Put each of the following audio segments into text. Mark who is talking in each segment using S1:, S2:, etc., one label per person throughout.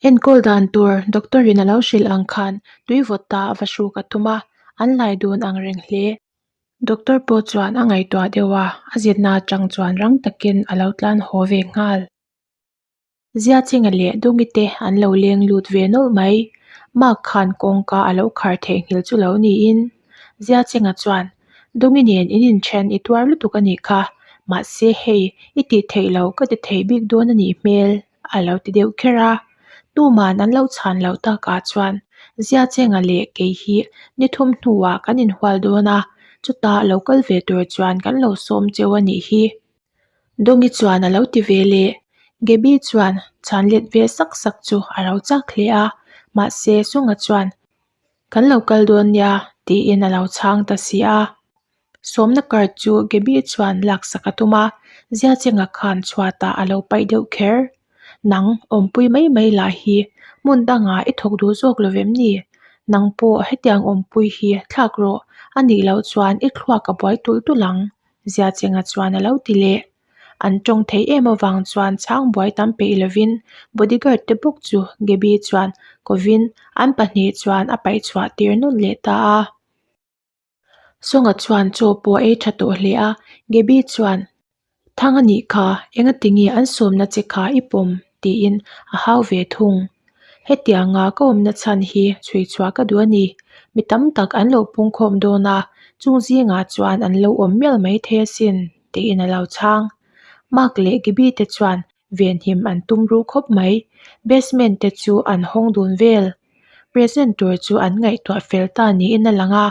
S1: Enkawl dan tur doctor in a lo hrilh ang khan tui vawt ta a va hruk a tum a, an lai dun ang reng hle. Doctor pawh chuan a ngaihtuah deuh a, a zirna atang chuan rang takin a lo tlan haw ve nghal. Ziachinga leh Dungi te an lo leng lut ve nawlh mai. Mark khan kawngka a lo khar theihnghilh chu lo niin. Ziachinga chuan, Dungi nen in inthen i tuar lutuk a nih kha, mahse hei i tih theih lo ka ti thei bik dawn a nih hmel a lo ti deuh kher a. Tuman an lo chhan loh takah chuan Ziachinga leh kei hi ni thum hnuah kan inhual dawn a, chutah lo kal ve tur chuan kan lo sawm cheu a nih hi. Dawngi chuan a lo ti ve leh. Gaby chuan chhan let ve sak sak chu a lo chak hle a, mahse Sunga chuan Kan lo kal dawn nia tiin a lo chhang ta si a. Sawmna card chu Gaby chuan laksak a tum a, Ziachenga khan chhuatah a lo paih deuh kher. Nang awmpui mai mai lah hi hmun dangah i thawk duh zawk lo vem ni? Nang pawh hetiang awmpui hi thlak rawh, a nih loh chuan i thluak a buai tulh tulh ang. Ziachenga chuan a lo ti leh. An tawng thei em avang chuan chhang buai tam peih lovin bodyguard te bawk chu Gaby chuan kovin an pahnih chuan a paih chhuah tir nawlh leh ta a. Sawnga chuan chaw pawh a ei tha tawh hle a, Gaby chuan Thang a nih kha, engatinge an sawmna che kha i pawm? tiin a hau ve thung. Hetianga ka awmna chhan hi chhui chhuah ka duh a ni. Mi tam tak an lo pungkhawm dawn a, chung zingah chuan an lo awm mial mai thei asin, tiin a lo chhang. Mark leh Gaby te chuan venhim an tum ruh khawp mai. Basement te chu an hawng dun vel. Present tur chu an ngaihtuah fel ta niin a lang a,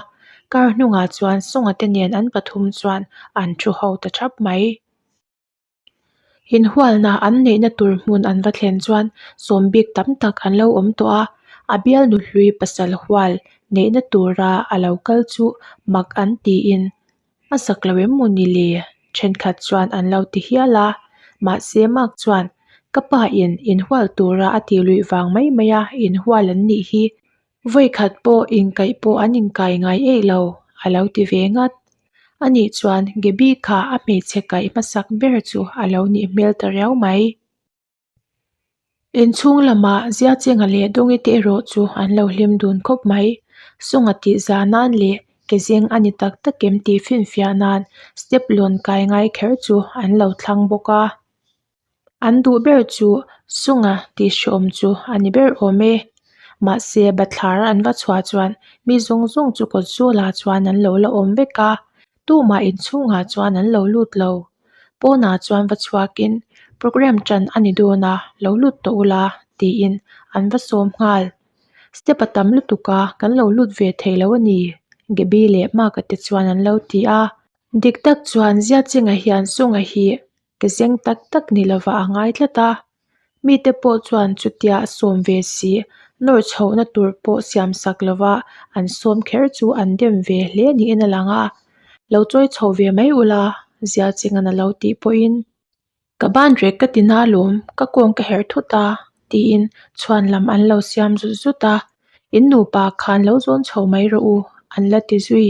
S1: car hnungah chuan Sawnga te nen an pathum chuan an thu ho ta thap mai. Inhualna an neihna tur hmun an va thlen chuan sawm bik tam tak an lo awm tawh a, a bialnu hlui pasal hual neihna tura a lo kal chu mak an tiin a zak lo em maw ni le? Thenkhat chuan an lo ti hial a, mahse Mark chuan ka pa in inhual tura a tih luih vang mai mai a inhual an nih hi Vawikhat pawh inkaih pawh an inkai ngai eih lo, a lo ti ve ngat. Anih chuan Gaby kha a hmeichhe kaih hmasak ber chu a lo nih hmel ta riau mai. Inchhung lamah Ziachenga leh Dawngi te erawh chu an lo hlim dun khawp mai. Sawnga tih za nan leh ke zeng a ni tak tak em tih finfiah nan step lawn kai ngai kher chu an lo thlang bawk a. An duh ber chu Sunga tih hreawm chu a ni ber awm e. Mahse bathlar an va chhuah chuan mi zawng zawng chu kawt zawlah chuan an lo la awm vek a, tumah inchhungah chuan an lo lut lo. Pawnah chuan va chhuakin programme tan a ni dawn a, lo lut tawh ula tiin an va sawm nghal. Step a tam lutuk a, kan lo lut ve thei lo a ni, Gaby leh Mark-a te chuan an lo ti a. Dik tak chuan Ziachinga hian Sunga hi Ka zeng tak tak ni lova a ngai tlat a, mite pawh chuan chutia sawm ve si, nawr chhohna tur pawh siam sak lova an sawm kher chu an dem ve hle niin a lang a, lo chawi chho ve mai ula, Ziachingan a lo tih pawhin, Ka ban rek ka ti na lawm, ka kawng ka herh thut a, tiin chhuan lam an lo siam zut zut a, In nupa khan lo zawn chho mai rawh u, an la ti zui.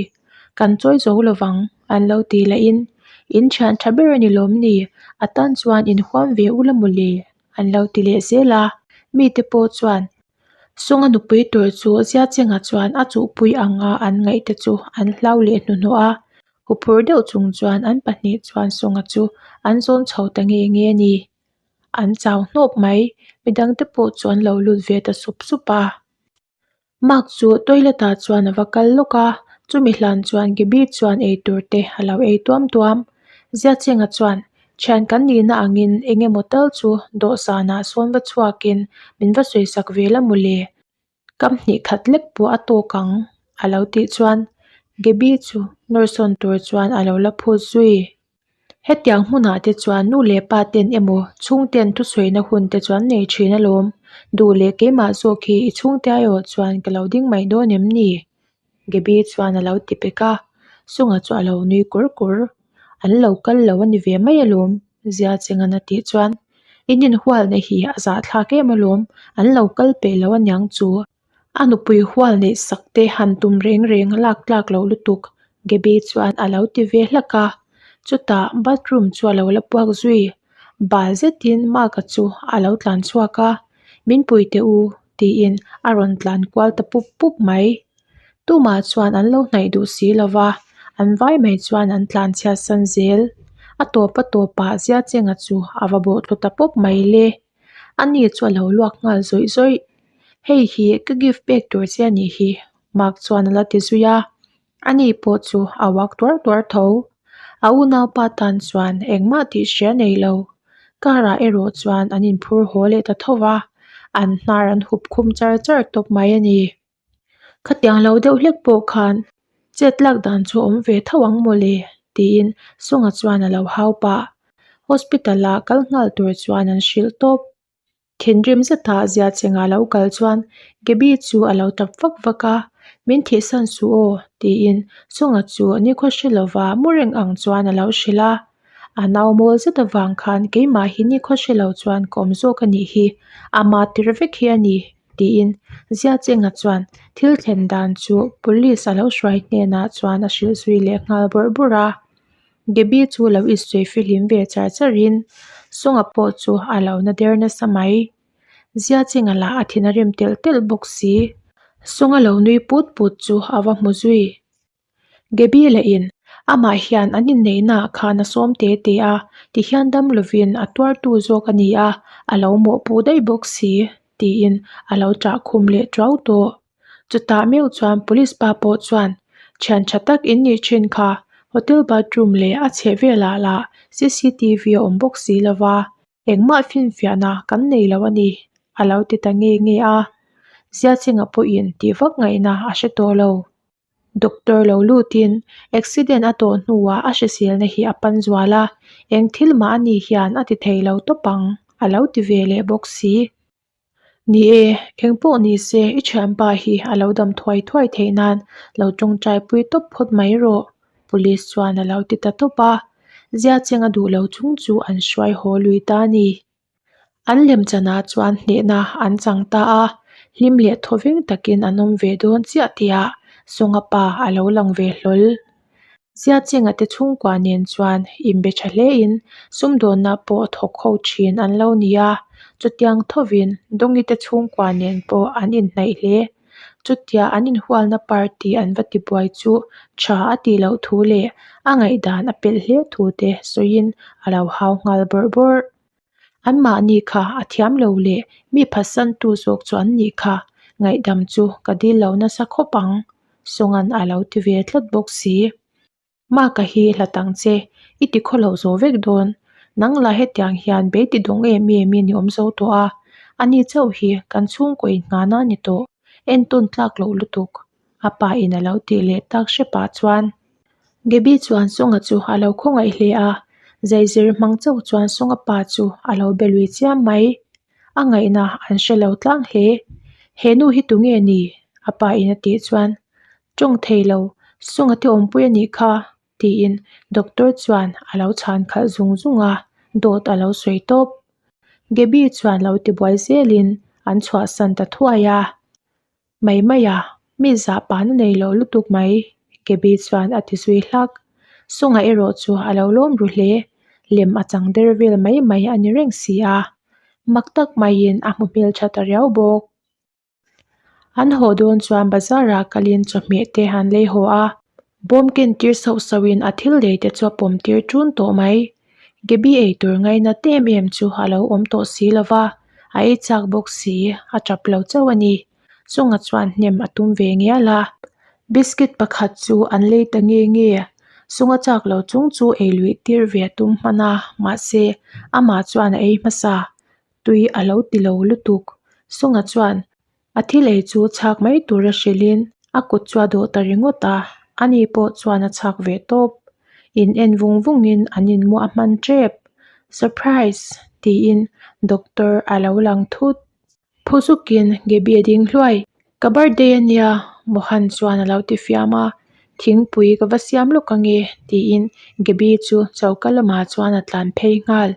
S1: Kan chawi zo lovang, an lo ti lahin, In thian tha ber a ni lawm ni? A tan chuan in huam ve ula maw le? an lo ti leh zel a. Mite pawh chuan Sawnga nupui tur chu Ziachenga chuan a chuhpui anga an ngaih te chu an hlau leh hnuhnawh a. Huphur deuh chung chuan an pahnih chuan Sawnga chu an zawn chho ta nge nge a ni. An chau hnawp mai, midangte pawh chu an lo lut ve ta sup sup a. Mark chu toilet ah chuan a va kal lawk a, chumi hlan chuan Gaby chuan eitur te a lo ei tuam tuam. Ziachenga chuan thian kan nihna angin eng emaw tal chu dawhsanah sawn va chhuakin min va sawisak ve la mawle. Kam hnih khat lek pawh a tawk ang a lo tih chuan Gaby chu nawr sawn tur chuan a lo la phut zui. Hetiang hmunah te chuan nu leh pa ten emaw chhungten thusawina hun te chuan nei thin alawm. Duh leh keimah zawk hi i chhungte aiawh chuan ka lo ding mai dawn em ni? Gaby chuan a lo ti pek a, Sunga chu a lo nui kur kur. An lo kal lo a ni ve mai alawm, Zia Chengan a tih chuan in inhualna hi a zahthlak em alawm, an lo kal peih lo aniang chu. A nupui hual neih sak te han tum reng reng lak tlak loh lutuk, Gaby chuan a lo ti ve hlak a. Chutah bathroom chu a lo la puak zui. Bal zetin Mark-a chu a lo tlan chhuak a. Min pui teh u tiin a rawn tlan kual ta pup pup mai. Tumah chuan an lo hnaih duh si lo va, an vai mai chuan an tlan chhiat san zel. A tawp a tawpah Ziachenga chu a va bawh thlu ta pawp mai le. Ani chu a lo luak nghal zawih zawih. Hei hi ka gift pek tur che a nih hi Mark chuan a la ti zui a. Ani pawh chu a uak tuar tuar tho. A unaupa tan chuan engmah tih hria nei lo. Car ah erawh chuan an inphur haw leh ta tho va, an hnar an hup khum char char tawp mai a ni. Khatiang lo deuh hlek pawh khan chet lak dan chu a awm ve tho ang mawle tiin Sunga chuan a lo hau pah. Hospital ah kal nghal tur chuan an hrilh tawp. Thinrim zetah Ziachenga lo kal chuan Gabi chu a lo tap vak vak a, Min thihsan suh aw tiin Sunga chu nikhua hre lova mu reng ang chuan a lo hrilh a. A nau mawl zet avang khan keimah hi nikhua hre lo chuan ka awm zawk a nih hi, ama tir vek hi a ni tiin Ziachenga chuan thil thlen dan chu police a lo hruai hnenah chuan a hrilh zui leh nghal bawrh bawrh a. Gabi chu lo insawi fihlim ve char charin Sunga pawh chu a lo na der nasa mai. Ziachenga lah a thin a rem telh telh bawk si. Sunga lo nui put put chu a va hmu zui. Gabi lahin amah hian an inneihnaah khan a sawm te te a, tihian dam lovin a tuartu zawk a ni a, a lo mawhpuh daih bawk si tiin a lo ṭah khum leh ṭuau tawh. Chutah meuh chuan police pa pawh chuan thian tha tak in nih thin kha hotel bathroom leh a chheh velah lah cctv a awm bawk si lo va, engmah finfiahna kan nei lo a ni a lo ti ta nge nge a. Ziachinga pawhin tih vak ngaihna a hre tawh lo. Doctor lo lutin accident a tawh hnuah a hriselna hi a pan zual a, eng thil mah a ni hian a ti thei lo tawp ang a lo ti ve leh bawk si. Ni e, engpawh ni se i thianpa hi a lo dam thuai thuai theih nan lo tawngtai pui tawp phawt mai rawh, Police chuan a lo ti ta tawp a. Ziacheng a duh lo chung chu an hruai haw lui ta a ni. An lemchanah chuan hnehna an chang ta a, hlim leh thawveng takin an awm ve dawn chiah tihah Sawnga pa a lo lang ve hlawl. Ziachenga te chhungkua nen chuan inbe tha hlein sumdawnna pawh thawk ho thin an lo ni a, chutiang thovin Dawngi te chhungkua nen pawh an inhnaih hle. Chutia an inhualna party an va tibuai chu tha a tih loh thu leh a ngaihdan a pelh hle thu te sawiin a lo hau nghal bawrh bawrh. Anmahni kha a thiam lo leh mi phatsantu zawk chu an nih kha, ngaihdam chu ka dil lo nasa khawp ang, Sawnga'n a lo ti ve tlat bawk si. Maka hi hlat ang che, i ti khaw lo zo vek dawn. Nang lah hetiang hian bei ti dawng em em in i awm zo tawh a, ani chauh hi kan chhungkaw inngahna a ni tawh, entawn tlak loh lutuk, a pa in a lo tih leh tak hrepah chuan. Gabi chuan Sawnga chu a lo khawngaih hle a, zaizir hmang chauh chuan Sawnga pa chu a lo be lui chiam mai. A ngaihna an hre lo tlang hle. He nu hi tunge ni? A pa in a tih chuan, Tawng thei lo, Sawnga te awmpui a nih kha tiin doctor chuan a lo chhan khalh zung zung a, dawt a lo sawi tawp. Gabi chuan lo tibuai zelin an chhuahsan ta thuai a. Mai mai a, mi zah pahna nei lo lutuk mai, Gabi chuan a ti zui hlak. Sawnga erawh chu a lo lawm ru hle, lem a chang der vel mai mai a ni reng si a. Mak tak maiin a hmu hmeltha ta riau bawk. An haw dawn chuan bazar ah kalin chawhmeh te an lei haw a, bawm ken tir sauh sauh in a thil lei te chu a pawm tir ṭun tawh mai. Gabi ei tur ngaina te em em chu a lo awm tawh si lo va, a ei chak bawk si, a tap lo chauh a ni. Chunga chuan hnem a tum ve ngial a, biscuit pakhat chu an lei ta nge nge. Sunga chak lo chung chu ei luih tir ve a tum hman a, mahse amah chuan a ei hmasa. Tui a lo ti lo lutuk. Sunga chuan a thil ei chu chhak mai tura hrilhin a kut chu a dawh ta ringawt a, ani pawh chuan a chhak ve tawp. In en vung vungin an inmuah hman tep. Surprise! tiin doctor a lo lang thut. Phu zukin Gaby a ding hluai. Ka birthday a nia, Mohan chuan a lo ti fiam a. Thingpui ka va siam lawk ange, tiin Gaby chu choka lamah chuan a tlan phei nghal.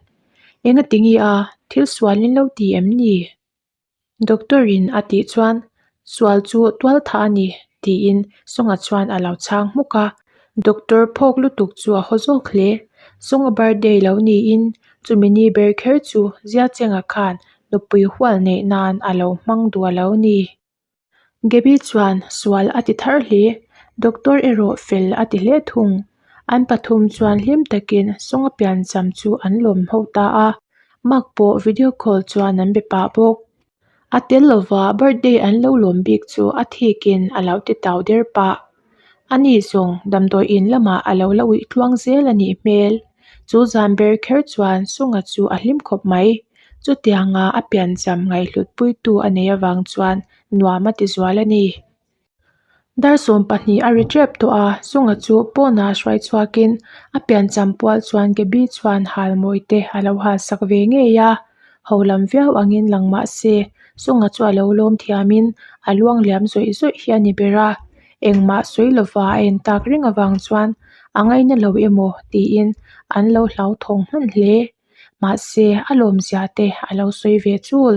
S1: Engati nge a, thil sual in lo ti em ni? Doctor in a tih chuan, Sual chu tual thah a ni, tiin Sawnga chuan a lo chhang hmuk a. Doctor phawk lutuk chu a haw zawk hle. Sawnga birthday lo niin chumi ni ber kher chu Ziachenga khan. nupui hual neih nan a lo hmang duh a lo ni. Gabi chuan sual a ti thar hle. Doctor erawh fel a ti hle thung. An pathum chuan hlim takin Sawnga piancham chu an lawm ho ta a. Mark pawh video call chuan an be pah bawk. A tel lova birthday an lo lawm bik chu a thikin a lo ti tau der pah. Ani zawng damdawi in lamah a lo la uih tluang zel a nih hmel. Chu zan ber kher chuan Sawnga chu a hlim khawp mai. Chutianga a piancham ngaihhlut puitu a neih avang chuan nuam a ti zual a ni. Dar 20 a ri tep tawh a, Sunga chu pawnah hruai chhuakin a piancham pual chuan Gabi chuan hal mawi te a lo hal sak ve ngei a, ho lam viau angin lang mah se Sunga chu a lo lawm thiamin a luang liam zawih zawih hi a ni ber a, engmah sawi lova a en tak reng avang chuan a ngaina lo emaw tiin an lo hlauthawng hman hle. Mahse a lawmzia te a lo sawi ve chul.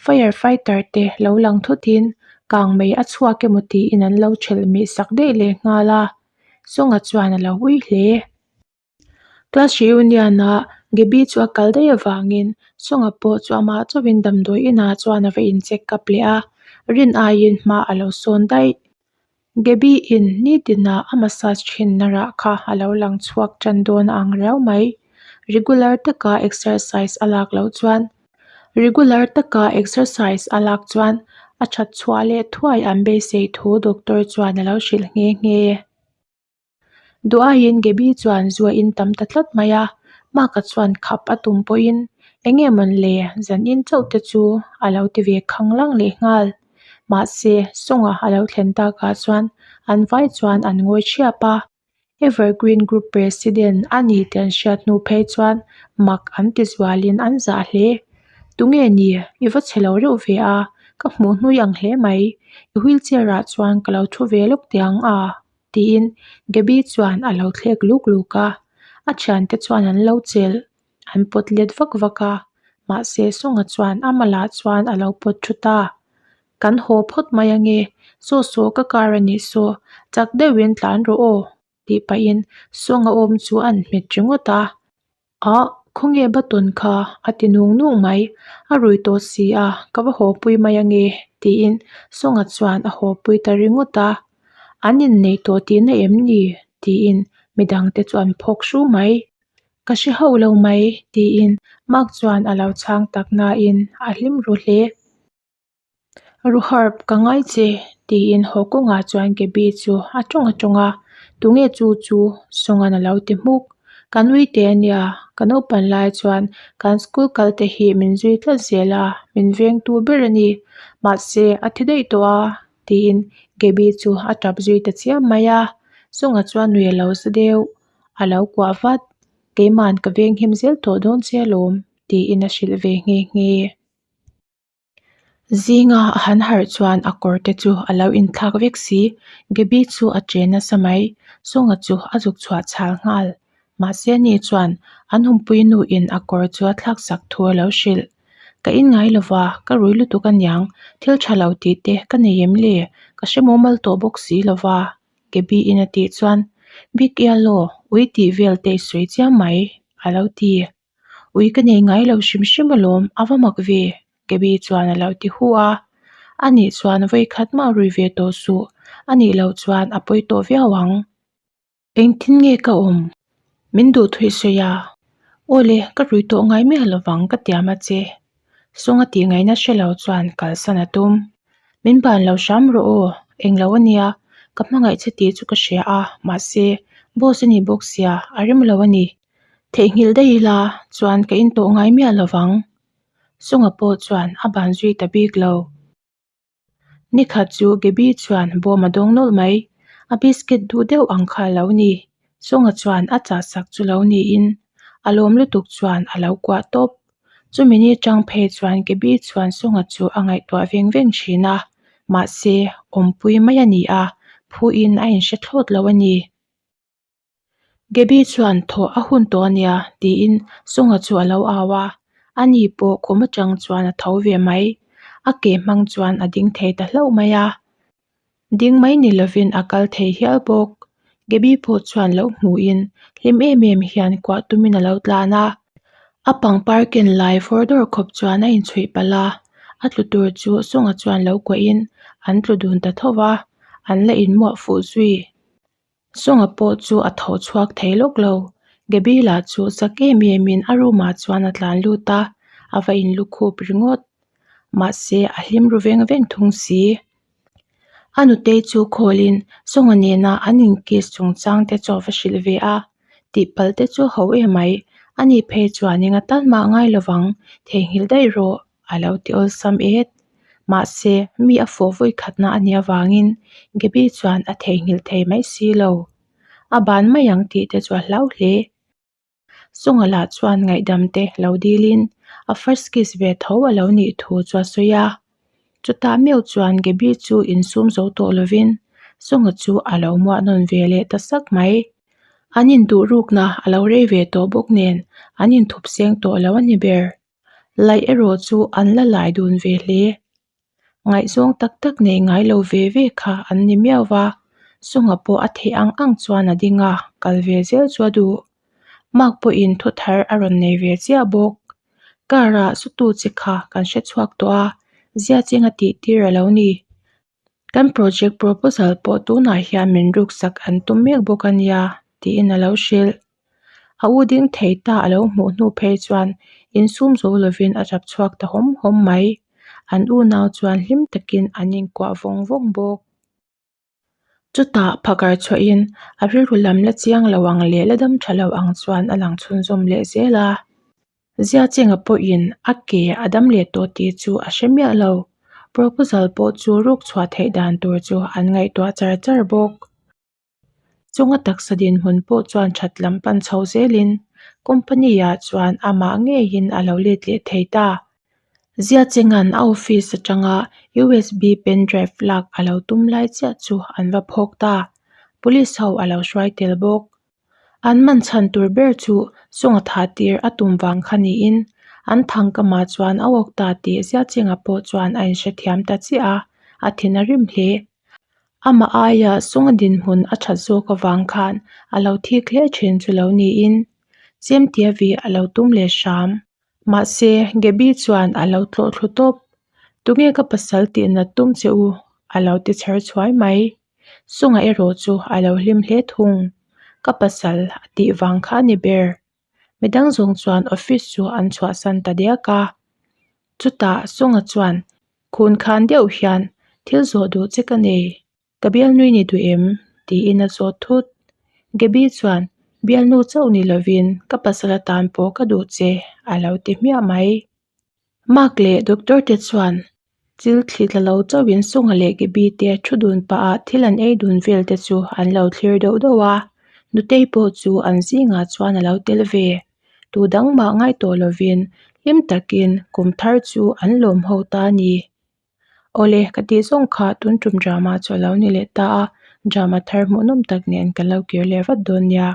S1: Fire fighter te lo lang thutin kang mai a chhuak emaw tiin an lo thelh mih sak daih leh nghal a, Sawnga chuan a lo ui hle. Class reunion ah Gabi chu a kal daih avangin Sawnga pawh chu amah chauhin damdawi inah chuan a va in check up leh a, rin aiin hma a lo sawn daih. Gabi in nitina a massage thinna rah kha a lo lang chhuak tan dawn a ang riau mai. Regular taka exercise a lak loh chuan Regular taka exercise a lak chuan a that chhuah leh thuai an beisei thu doctor chuan a lo hrilh nghe nghe. Duh aiin Gabi chuan zu a in tam ta tlat mai a, Mark-a chuan khap a tum pawhin eng nge mawn le zan in chauh te chu a lo ti ve khang lang leh nghal. Mahse, Sawnga a lo thlen takah chuan an vai chuan an ngawi thiap a, Evergreen Group President a ni tih an hriat hnu phei chuan mak an ti zualin an zah hle. Tunge ni? I va chhe lo reuh ve a, ka hmuh hnui ang hle mai. I wheelchair ah chuan ka lo thu ve lawk teh ang a. Tiin Gabi chuan a lo thlek luk luk a, a thiante chuan an lo chelh, an pawt let vak vak a, mahse Sawnga chuan a malah chuan a lo pawt thu ta. Kan haw phawt mai ange, saw saw ka car a nih saw, chak deuhin tlan rawh aw, tih pahin Sawnga awm chu a hmet ringawt a. Ah, khawnge button kha? a ti nung nung mai. A rui tawh si a, ka va haw pui mai ange, tiin Sawnga chuan a haw pui ta ringawt a. An inneih tawh tihna em ni? tiin midangte chu an phawk hru mai. Ka hre hauh lo mai, tiin Mark chuan a lo chhang tak nain a hlim ru hle. Ruharp, ka ngai che, tiin haw kawngah chuan Gabi chu a tawng a tawng a, Tunge chu chu? Sawngan a lo ti hmuk. Ka nui teh a nia, ka naupan lai chuan kan school kal te hi min zui tlat zel a, min vengtu ber a ni. Mahse, a thi daih tawh a, tiin Gabi chu a tap zui ta chiam mai a. Sawnga chuan nui a lo za deuh, a lo kuah vat. Keiman ka venghim zel tawh dawn che alawm, tiin a hrilh ve nghe nghe. Zinga a han harh chuan a kawr te chu a lo inthlak vek si, Gabi chu a che nasa mai, Sawnga chu a zuk chhuah chhal nghal. Mahse ani chuan an humpui nuin a kawr chu a thlak sak thu a lo hrilh. Ka in ngai lova, ka rui lutuk aniang, thil tha lo tih te ka nei em le, ka hre mumal tawh bawk si lova, Gabi in a tih chuan, Big Yellow, ui tih vel te i sawi chiam mai, a lo ti. Ui ka nei ngai lo hrim hrim alawm, a va mak ve, Gabi chuan a lo ti hu a. Anih chuan vawikhat mah rui ve tawh suh, anih loh chuan a pawi tawh viau ang. Engtin nge ka awm? Min duh thui sawi a. Aw le, ka rui tawh ngai miah lovang ka tiam a che. Sawnga tih ngaihna hre lo chuan kalsan a tum. Min ban lo hram rawh aw, englo a nia, ka hmangaih che tih chu ka hria a, mahse, boss a ni bawk sia, a rem lo a ni. Theihnghilh daih ila chuan ka in tawh ngai miah lo vang. Sawnga pawh chuan a ban zui ta bik lo. Nikhat chu Gabi chuan bawm a dawng nawlh mai. A biscuit duh deuh ang kha a lo ni. Sawnga chuan a chah sak chu lo niin a lawm lutuk chuan a lo kuah tawp. Chumi ni chang phei chuan Gabi chuan Sawnga chu a ngaihtuah veng veng thin a, mahse awmpui mai a ni a, phuin a inhre thlawt lo a ni. Gabi chuan thawh a hun tawh a nia tiin Sawnga chu a lo au a, ani pawh khum atang chuan a tho ve mai. A ke hmang chuan a ding thei ta hlauh mai a, ding mai ni lovin a kal thei hial bawk. Gabi pawh chuan lo hmuhin hlim em em hian kuah tumin a lo tlan a. A pangpar ken lai fawr dawrh khawp chuan a inchhuih palh a, a tlu tur chu Sunga chuan lo kuahin an tlu dun ta tho va, an la inmuah fuh zui. Sunga pawh chu a tho chhuak thei lawk lo. Gabi lah chu zak em em in a room ah chuan a tlan lut a, a va inlukhup ringawt. Mahse a hlim ru veng veng thung si. A nutei chu khawlin Sunga nena an inkiss chungchang te chu a va hrilh ve a, tihpalh te chu ho emai, ani phei chuan eng atan mah ngai lovang, theihnghilh daih rawh. a lo ti awlsam et. Mahse, mi a fawh vawi khatna a nih avangin Gabi chuan a theihnghilh thei mai si lo. A ban mai ang tih te chu a hlau hle. Sunga lah chuan ngaihdam te lo dilin a first kiss ve tho a lo nih thu chu a sawi a. Chutah meuh chuan Gabi chu insum zo tawh lovin Sunga chu a lo muah nawn ve leh ta sak mai. An induh rukna a lo rei ve tawh bawk nen an inthup seng tawh lo a ni ber. Laih erawh chu an la lai dun ve hle. Ngaihzawng tak tak nei ngai lo ve ve kha an ni miau va, Sunga pawh a theih ang ang chuan a ding a, kal ve zel chu a duh. Mark pawhin thu thar a rawn nei ve chiah bawk. Car ah sutu che kha kan hre chhuak tawh a, zia chinga tih tir a lo ni. Kan project proposal pawh tunah hian min ruksak an tum mek bawk a nia, tiin a lo hrilh. A u ding thei ta a lo hmuh hnu phei chuan insum zo lovin a tap chhuak ta hawm hawm mai. An unau chuan hlim takin an inkuah vawng vawng bawk. Chutah phakar chhuahin a rilru lam la chiang lo ang leh la dam tha lo ang chuan a lang chhunzawm leh zel a. Ziachenga pawhin a ke a dam leh tawh tih chu a hre miah lo. Proposal pawh chu ruk chhuah theih dan tur chu an ngaihtuah char char bawk. Chunga taksa dinhmun pawh chuan that lam pan chho zelin company ah chuan amah ngeiin a lo let leh thei ta. Ziachenga'n a office atanga USB pen drive lak a lo tum lai chiah chu an va phawk ta. Police ho a lo hruai tel bawk. An man chhan tur ber chu Sunga thah tir a tum vang kha niin an thangkamah chuan a awk ta tih Ziachenga pawh chuan a inhrethiam ta chiah a, a thin a rim hle. Amah aia Sunga dinhmun a that zawk avang khan a lo thik hle thin chu lo niin Chemtia vih a lo tum leh hram. Mahse, Gabi chuan a lo tlawh thlu tawp. Tunge ka pasal tih nat tum che u? a lo ti chher chhuai mai. Sunga erawh chu a lo hlim hle thung. Ka pasal a tih vang kha a ni ber. Midang zawng chuan office chu an chhuahsan ta diak a. Chutah Sunga chuan khun khan deuh hian thil zawh duh che ka nei. Ka bialnui ni duh em? tiin a zawt thut. Gabi chuan bialnu chauh ni lovin ka pasal atan pawh ka duh che a lo ti hmiah mai. Mark leh doctor te chuan chil thli tla lo chauhin Sunga leh Gabi te thu dun pah ah thil an ei dun vel te chu an lo thlir deuh deuh a, Nutei pawh chu an zingah chuan a lo tel ve. Tu dang mah ngai tawh lovin hlim takin kum thar chu an lawm ho ta a ni. Awle, ka tih zawng kha tun tum drama chu a lo ni leh ta a, drama thar hmuhnawm tak nen kan lo kir leh vat dawn nia.